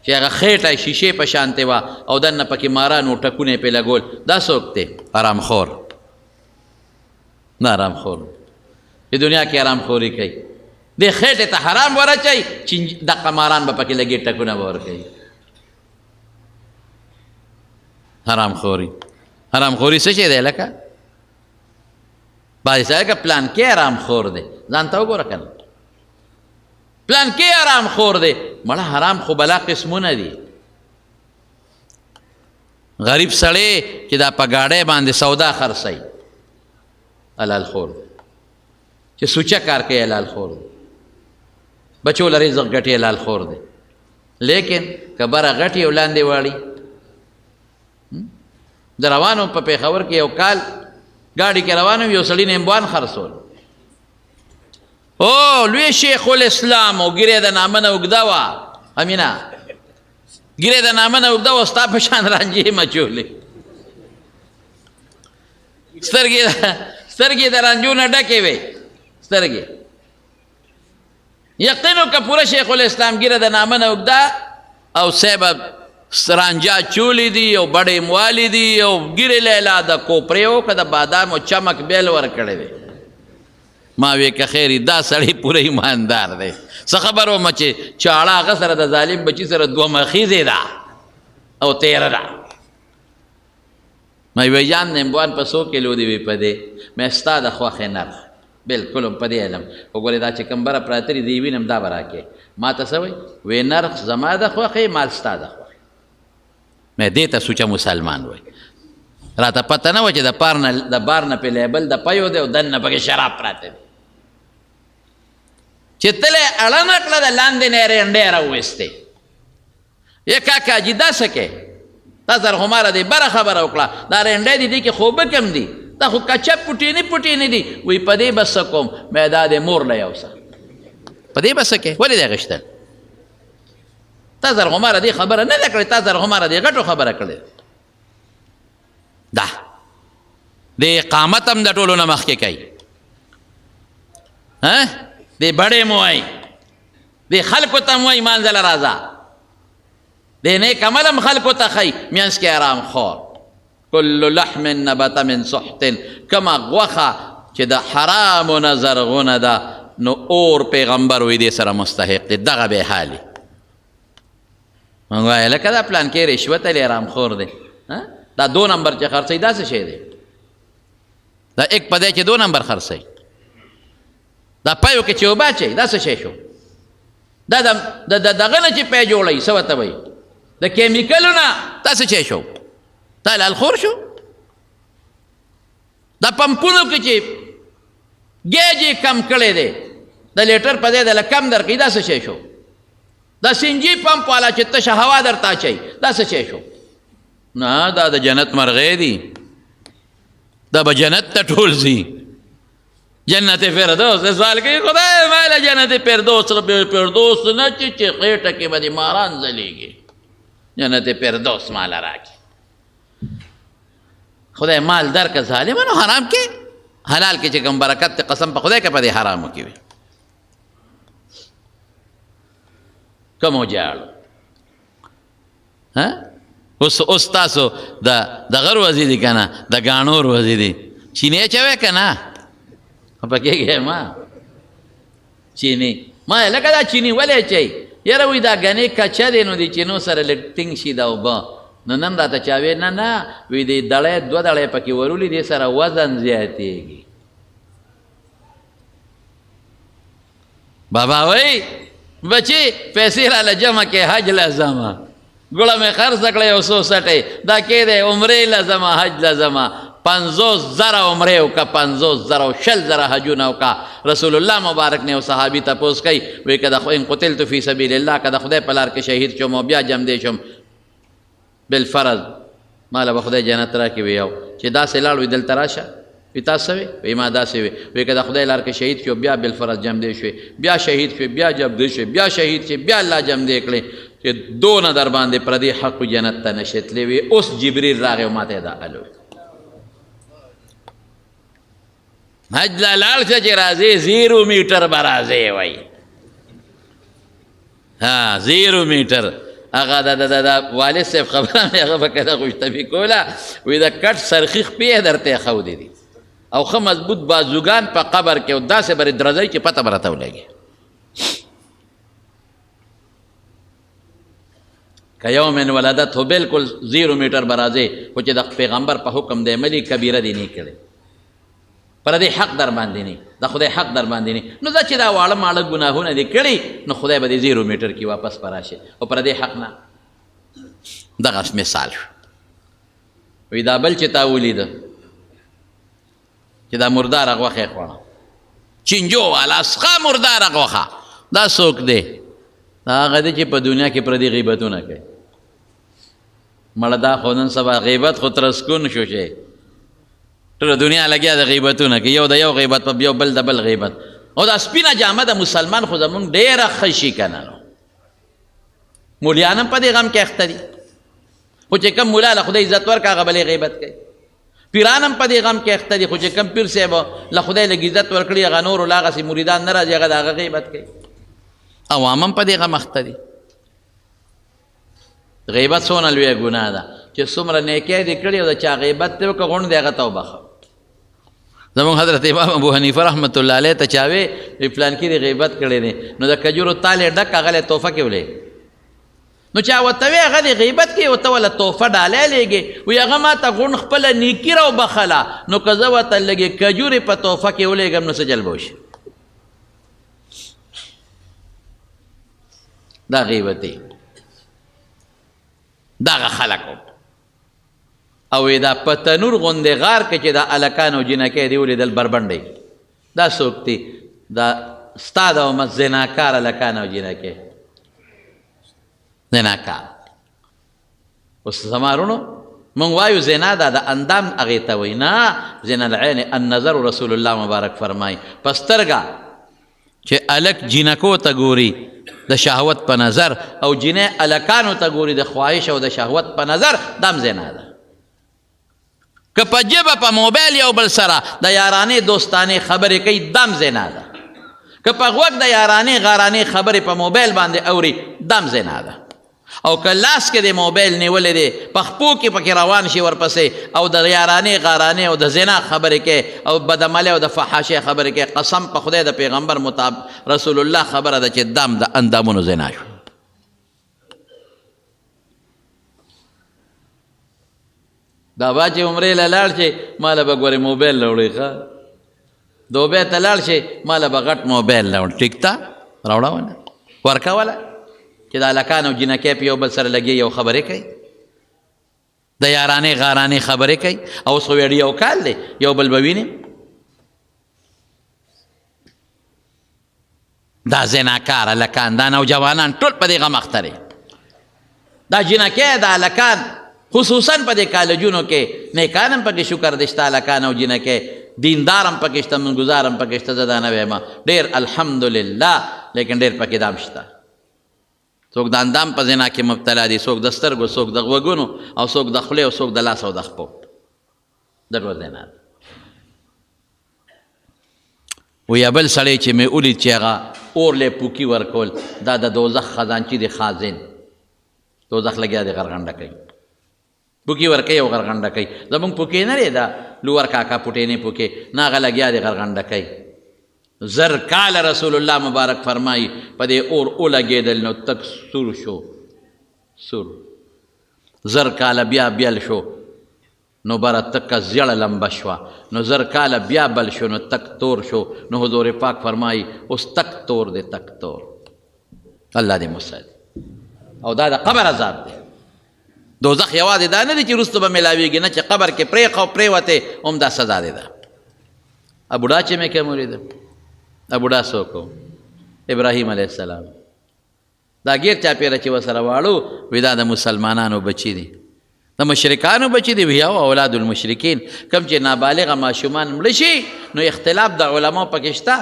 چې هغه خېټه شیشې په شانتې وه او دننه پکې ماران و، ټکونه یې پرې لګول، دا څوک دی؟ حرامخور. نه حرامخور په دنیا کې حرامخوري کوي، دې خېټې ته حرام ورچوي چې دقه ماران به پکې لګي، ټکونه به ورکوي. حرامخوري، حرامخوري څه شی دی؟ لکه بعضې سړی که پلان کې حرامخور دی، ځان ته وګوره که نه، پلان کې حرامخور دی. مړه حرام خو بلا قسمونه دي. غریب سړی چې دا په ګاډۍ باندې سودا خرڅوي حلال خور دی، چې سوچه کار کوي حلال خور دی، بچو له رزق ګټي حلال خور دی، لیکن که بره غټي او لاندې واړي. د روانو په پېښور کې یو کال ګاډي کې روانو، یو سړي نیمبوان خرڅول. او لوی شیخ الاسلام او ږیره د نامه نه اوږده وه، امینه ږیره د نامه نه اوږده وه، ستا په شان رانجې مچولې، سترګې د رانجو نه ډکې وې سترګې. یقین وکړه پوره شیخ الاسلام ږیره د نامه نه اوږده او صاحب رانجه چولې دي او بډې موالې دي او ږیرې لیلا د کوپرې او که د بادامو چمک بیل ورکړی دی. ما وی که خیر دا سړی پوره ایماندار دی، څه خبر وم چې چاړه هغه سره د ظالم بچي سره دوه مخیزې ده او تیره ده. ما وی جان نیمبوان په څو کیلو دی؟ وی په دې. مې ستا د خوښې نرخ بالکل هم په دې علم وګورې، دا چې کوم بره پراته دي دی وینم دا به راکې. ما ته څه وایي؟ وی نرخ زما د خوښې، مال ستا د خوښې. مې دې ته سوچه مسلمان وایي. راته پته نه وه چې د پار نه د بار نه پې لیبل د پیو دی او دننه پکې شراب پراته دي. چې تله اړه نه کړه د لاندې نه یې رنډی راوویستې. یې کاکا جي دا څه کوې؟ تا سره خو ماله دې بره خبره وکړه، دا رنډی دي دې کې خوبه کم دي، دا خو کچه پټینې پټینې دي. وایي په دې به څه کوم؟ مې دا دې مور له یوسه. په دې به څه کوې؟ ولې دې اخیستل؟ تا سره خو ماله دې خبره نه ده کړې، تا سره خو ماله دې غټو خبره کړې ده. د اقامت هم د ټولو نه مخکې کوي، ها دې بډې مو وایي، دې خلکو ته هم وایي مانځه له راځه، دې نیک عمل هم خلکو ته ښایي. مینځ کې حرام خور، کل لحم نبت من سحت، کومه غوښه چې د حرامو نه زرغونه ده نو اور پیغمبر وایي دې سره مستحق دی، دغه به حالي. مونږ وایو لکه دا پلان کې رشوت دی، حرامخور دی، دا دو نمبر چې خرڅوي دا څه شی دی؟ دا ایک په ځای چې دو نمبر خرڅوي، دا پیو کې چې اوبه اچوي دا څه شی شو؟ دا د دغه نه چې پی جوړوي څه ورته وایي، د کیمیکلو نه، دا څه شی شو؟ دا لالخور شو. دا پمپونو کې چې ګیج یې کم کړی دی، د لیټر په ځای د کم درکوي، دا څه شی شو؟ دا سینجي پمپ والا چې تشه هوا درته اچوي، دا څه شی شو؟ نه، دا د جنت مرغۍ دي، دا به جنت ته ټول ځي. جنت فردوس سوال کوي، خدای ما له جنت فردوس فردوس نه چې خېټه کې به دې ماران ځلېږي، جنت فردوس ماله راکړي. خدای مال درکه ظالمه، نو حرام کې حلال کې چې کوم برکت دی، قسم په خدای که په دې حرامو کې وي. کوم وجاړو ها؟ اوس اوس تاسو د دغه ورځې دي که نه، د ګاڼو ورځې دي، چینې چوې که نه؟ خفه کېږې ما؟ چینی ما لکه دا چینی ولې اچوي؟ یاره وایي دا ګنې کچه دی، نو د چینو سره لږ ټینګ شي دا اوبه. نو نن راته چا وی، نه نه، وی دې دړی دوه دړی پکې ورولي، دې سره وزن زیاتېږي. بابا وای بچی پیسې را لجمه کې حج لازمه، ګوړه مې خرڅه کړه یو څو سټې، دا کې دی عمرې لازمه، حج لازمه. 50,000 عمرې وکړه، 50,000 او 20,000 حجونه وکړه. رسول الله مبارک نه یو صحابي تپوس کوي، وایي که د ان قتلت فی سبیل الله، که د خدای په لار کې شهید شوم او بیا جمدې شوم بالفرض، ماله به خدای جنت راکړي؟ وي یو چې داسې لاړ، وي دلته راشه، وي تا څه وې؟ وي ما داسې وې. وي که د خدای لار کې شهید شو، بیا بالفرض جمدې شوې، بیا شهید شوې، بیا جمدې شوې، بیا شهید شوې، بیا الله جمدې کړې، چې دونه در باندې پردي حق جنت ته نشې تللی. وي اوس جبریل راغی او ماته دا الو حج له لاړ شه چې راځې 0 میټر به راځې. وایي ها 0 میټر. هغه د د د والد صاحب خبره مې هغه به کله خوشتبي کوله، وایي د کټ سرخي خپې یې درته ښودې دي او ښه مضبوط بازوګان په قبر کې، او داسې به درځئ چې پته به راته ولګي. که یوم ولدته، بالکل 0 میټر به راځې، خو چې د پیغمبر په حکم دی عملي کبیره دې نه کړې، پر دې حق در باندې نه، د خدای حق در باندې نه، نو دا چې دا واړه ماړه ګناهونه دې کړي، نو خدای به دې 0 میټر کې واپس پر راشي، او پر دې حق نه. دغه مثال شو. وی دا بل چې تا ولیده چې دا مرداره غوښه یې خوړه، چینجو والا سخه مرداره غوښه، دا څوک دی؟ دا هغه دی چې په دنیا کې پردي غیبتونه کوي. مړه دا خو نن سبا غیبت خو ترسکون شو چې ټوله دنیا لګیا د غیبتونه کوي، یو د یو غیبت په یو بل د بل غیبت. او دا سپینه جامه د مسلمان خو زمونږ ډېره ښه شي که نه، نو مولیان هم په دې غم کې اخته دي، خو چې کوم مولا له خدای عزت ورکړه هغه بلې غیبت کوي. پیران هم په دې غم کې اخته دي، خو چې کوم پیر صاحب له خدای لږ عزت ورکړي هغه نورو له هغسې مریدان نه راځي، هغه د هغه غیبت کوي. عوام هم په دې غم اخته دي. غیبت څونه لویه ګناه ده چې څومره نیکی دې کړې او د چا غیبت دې وکړه، غونډ دې هغه ته وبخښه. زموږ حضرت امام ابو حنیفه رحمت الله علیه ته چا وی، وی پلانکي دې غیبت کړی دی، نو د کجورو تال یې ډک هغه له تحفه کې ولېږه. نو چا ورته وی هغه دې غیبت کوي او ته ورله تحفه ډالۍ لېږې، وی هغه ما ته غونډ خپله نیکي راوبخښله، نو که زه ورته لږې کجورې په تحفه کې ولېږم نو څه چل به وشي؟ دا غیبتي دغه خلک او دا په تنور غوندې غار کې چې دا هلکان او جینکۍ دې ولیدل بربنډې، دا څوک دي؟ دا ستا د امت زناکار هلکان او جینکۍ، زناکار. اوس زما وروڼو مونږ وایو زنا دا د اندام هغې ته وایي، نه، زنا العین النظر. رسول الله مبارک فرمایي په سترګه چې هلک جینکو ته ګوري د شهوت په نظر، او جینۍ هلکانو ته ګوري د خواهش او د شهوت په نظر، دا هم زنا ده. که په ژبه په موبایل یو بل سره د یارانې دوستانې خبرې کوي، دا هم زنا ده. که په غوږ د یارانې غارانې خبرې په موبایل باندې اوري، دا هم زنا ده. او که لاس کې د موبایل نیولې دی، په خپو کې پکې روان شي ورپسې، او د یارانې غارانې او د زنا خبرې کوي او بدعملۍ او د فحاشۍ خبرې کوي، قسم په خدای د پیغمبر مطابق رسول الله خبره ده چې دام د اندامونو زنا شو. دا با چې عمرې له لاړ شي ماله به ګورې موبایل راوړي، ښه دوبۍ ته لاړ شي ماله به غټ موبایل راوړي، ټیک ته راوړه ونه ورکوله چې د هلکان او جینکۍ په یو بل سره لګي یو خبرې کوي، د یارانې غارانې خبرې کوي. او اوس خو ویډیو کال دی، یو بل به ویني. دا زناکار هلکان، دا نوجوانان ټول په دې غم اخته دي. دا جینکۍ، دا هلکان، خصوصا په دې کالجونو کې نیکان هم پکې شکر دی شته، هلکان او جینکۍ دیندار هم پکې شته، منګزار هم پکې شته، زه دا نه وایم، ډېر الحمدلله، لیکن ډېر پکې دام شته. څوک د اندام په زنا کې مبتلا دي، څوک د سترګو، څوک د غوږونو، او څوک د خولې، او څوک د لاس او د خپو. دا ټول زنا ده. ویا بل سړی چې مې ولید چې هغه اور له پوکي ورکول، دا د دوزخ خزانچي دی، خازن دوزخ لګیا دی غرغنډه کوي، پوکي ورکوي او غرغنډه کوي. زمونږ پوکي نه دی، دا لور کاکا پوټې نه پوکې نه، هغه لګیا دی غرغنډه کوي. زر کاله رسول الله مبارک فرمایي په دې اور ولګېدل نو تک سور شو، سور. زر کاله بیا بیل شو نو بره تکه زیړه لمبه شوه، نو زر کاله بیا بل شو نو تک تور شو. نو حضور پاک فرمایي اوس تک تور دی، تک تور. الله دې مساعد. او دا د قبر عذاب دی. دوزخ یوازې دا نه دی چې وروسته به میلاویږي، نه، چې قبر کې پرېښ او پرېوتې هم دا سزا دی. ده بوډا چې مې کوم ولید، دا بوډا څوک و؟ ابراهیم علیه السلام. دا ګیر چاپېره چې ورسره واړو، وی دا د مسلمانانو بچي دي، د مشرکانو بچي دي، وی او اولاد المشرکین. کوم چې نابالغه ماشومان مړه شي نو اختلاف د علماو پکې شته،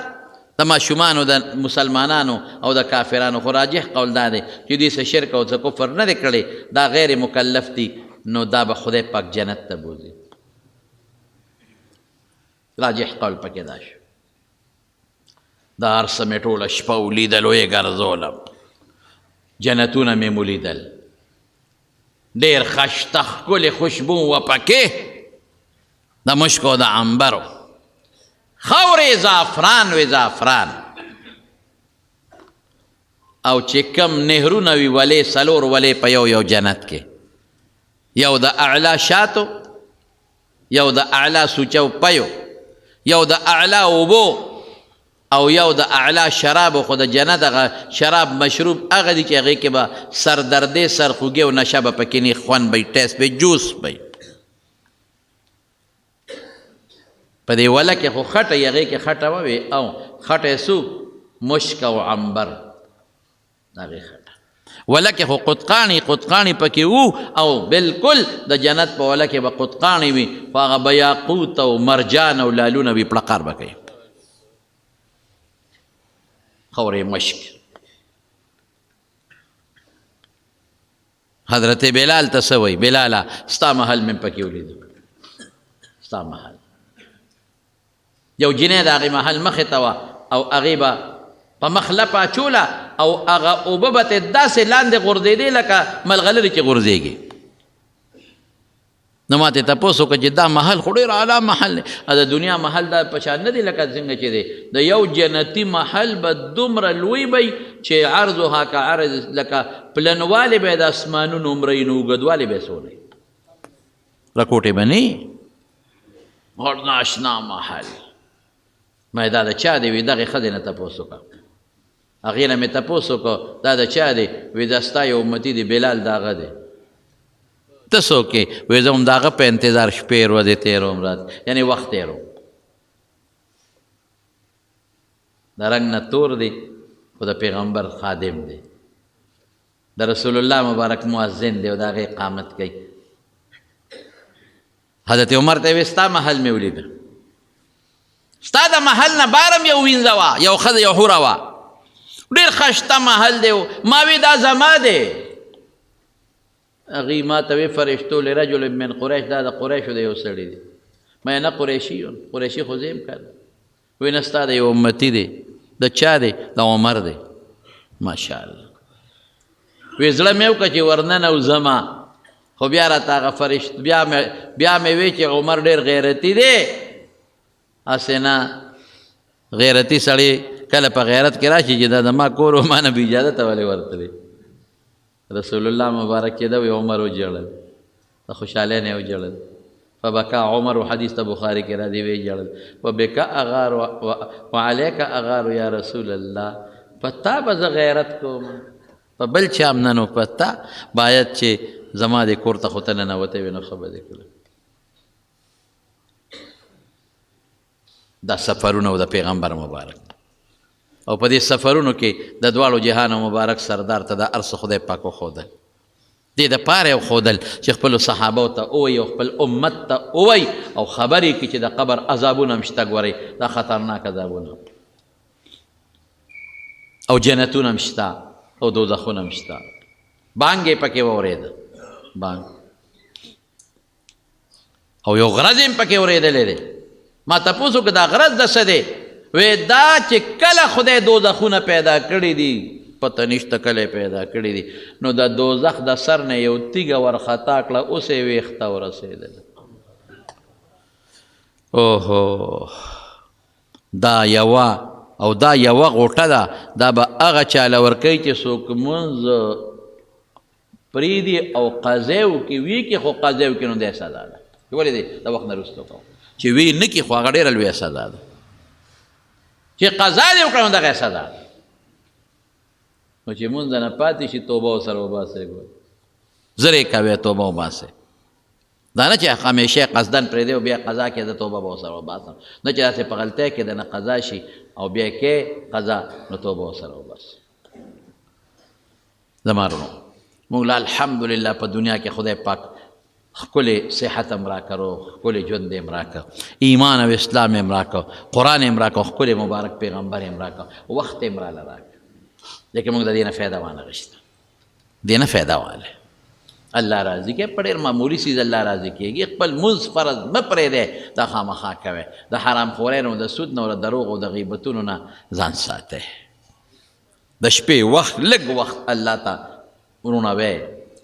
د ماشومانو د مسلمانانو او د کافرانو، خو راجح قول دا دی چې دوی څه شرک او څه کفر نه دی کړی، دا غیر مکلف دي، نو دا به خدای پاک جنت ته بوځي. راجح قول پکې دا شو. دا هر څه مې ټوله شپه ولیدل، ویې ګرځولم، جنتونه مې ولیدل، ډېر خشته ښکلې خوشبو وه پکې د مشکو د عنبرو، خاورې زعفران وې، زعفران. او چې کم نهرونه وي ولې، څلور ولې په یو یو جنت کې، یو د اعلی شاتو، یو د اعلی سوچو پیو، یو د اعلی اوبو، او یو د اعلی شرابو. خو د جنت هغه شراب مشروب هغه دي چې هغې کې به سردردې، سرخوږي او نشه به پکې نه، خوند به یې، ټیسټ به یې، جوس به یې. په دې وله کې خو خټه یې، هغې کې خټه وه وې، او خټه یې څو مشک او عنبر، د هغې خټه وله کې خو قطقاڼي قطقاڼي پکې وو، او بالکل د جنت په وله کې به قطقاڼي وي، خو هغه به یاقوت او مرجان او لالونه وي، پړقار به کوي، خورې مشک. حضرت بلال ته څه وایي؟ بلاله ستا محل مې پکې ولید، ستا محل. یو جینۍ د هغې محل مخې ته وه، او هغې به په مخ لپه اچوله، او هغه اوبه به ترې داسې لاندې غورځېدې لکه ملغلرې چې غورځېږي. نو ما ته تپوس وکړ چې دا محل خو ډېر اعلی محل دی، د دنیا محل دا په شان نه دی لکه څنګه چې دی. د یو جنتي محل به دومره لوی به چې عرضها که عرض، لکه پلنوالی به د اسمانونو عمره وي، نو اوږدوالی به یې څونه وي، رکوټې به نه وي. ناشنا محل. ما دا د چا دی؟ وی دغې ښځې نه تپوس وکړه. هغې نه مې تپوس وکړ دا د چا دی؟ وی دا ستا یو امتي دی، بلال د هغه دی. ته څوک یې؟ وی زه هم د هغه په انتظار شپې ورځې تېروم، رات یعنې وخت تېروم. د رنګ نه تور دی خو د پیغمبر خادم دی، د رسول الله مبارک مؤذن دی او د هغې اقامت کوي. حضرت عمر ته وی ستا محل مې ولید، ستا د محل نه بارم یو وینځه وه، یو ښځه یو حوره وه، ډېر ښایسته محل دی، ما وی دا زما دی. هغوی ما ته وی فرشتو لرجل من قریش، دا د قریشو د یو سړي دی. ما نه قریشي یم، قریشي خو زه یم که نه. وی نه ستا د یو امتي دی. د چا دی؟ د عمر دی. ماشاءالله. وی زړه مې وکړه چې ورننوځم، خو بیا راته هغه فرشت بیا مې وی چې عمر ډېر غیرتي دی، هسې نه غیرتي سړی کله په غیرت کې راشي چې دا د ما کور و، ما نه بې اجازته ولې ورتلې. رسول الله مبارک چې ده وی عمر وژړل، د خوشحالۍ نه یې وژړل. فبکا عمر، حدیث ته بخاري کې راځي، ویې ژړل. وبک اغار وعلیک اغار یا رسول الله، په تا به زه غیرت کوم، په بل چا هم نه، نو په تا باید چې زما دې کور ته خو ته ننوتی وې نو ښه به دې کړل. دا سفرونه د پیغمبر مبارک. او په دې سفرونو کې د دواړو جهانو مبارک سردار ته دا هر څه خدای پاک وښودل. دې دپاره یې وښودل چې خپلو صحابو ته ووایي او خپل امت ته ووایي او خبر یې کړي چې د قبر عذابونه هم شته، ګورئ دا خطرناک عذابونه او جنتونه هم شته او دوزخونه هم شته. بانګ یې پکې واورېده، بانګ او یو غرض یې هم پکې اورېدلی دی. ما تپوس وکړ دا غرض د څه دی؟ وی دا چې کله خدای دوزخونه پیدا کړي دي، پته نشته کله یې پیدا کړي دي، نو د دوزخ د سر نه یو تیږه ورخطا کړه، اوس یې ویښ ته ورسېدله. اوهو، دا یوه او دا یوه غوټه ده، دا به هغه چا له ورکوي چې څوک مونځ پرېږدي او قضا وکړي، وي کړي خو قضا وکړي نو دی سزا ده. چې ولې دی د وخت نه وروسته کوم چې وی نه کړي خو هغه ډېره لویه سزا ده، چې قضا دې وکړه نو دغه سزا ده. نو چې مونځ نه پاتې شي توبه ورسره وباسئ، ګوره زر یې کوې توبه وباسئ، دا نه چې همیشه قصدن پرېږدې او بیا قضا کې زه توبه به ورسره وباسم، نه چې داسې په غلطۍ کې د نه قضا شي او بیا کې قضا نو توبه ورسره وباسئ. زما وروڼو موږ له الحمدلله په دنیا کې خدای پاک ښکلی صحت هم راکړو، ښکلی ژوند هم راکړ، ایمان او اسلام هم راکړ، قرآن هم راکړ، ښکلی مبارک پیغمبر هم راکړ، وخت هم راله راکړ، لیکن موږ د دې نه فایده وانه غوښته، دې نه فایده واله. الله راضي کې په ډېر معمولي څیز الله راضي کېږي. خپل مونځ فرض مه پرېږدی، دا خامخا کوی. د حرام خورۍ نه، د سود نه، د دروغو، د غیبتونو نه ځان ساتئ. د شپې وخت لږ وخت الله ته وروڼه وی،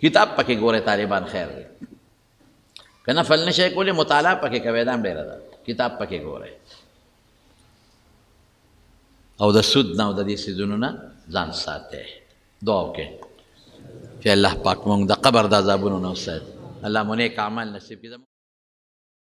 کتاب پکې ګورئ، طالبان خیر دی، که نفل نه شئ کولی مطالعه پکې کوئ، دا هم ډېره ده، کتاب پکې ګورئ او د سود نه او د دې څیزونو نه ځان ساتئ. دعا وکړئ چې الله پاک موږ د قبر د عذابونو نه وساتي، الله مو نیک اعمال نصیب کړي.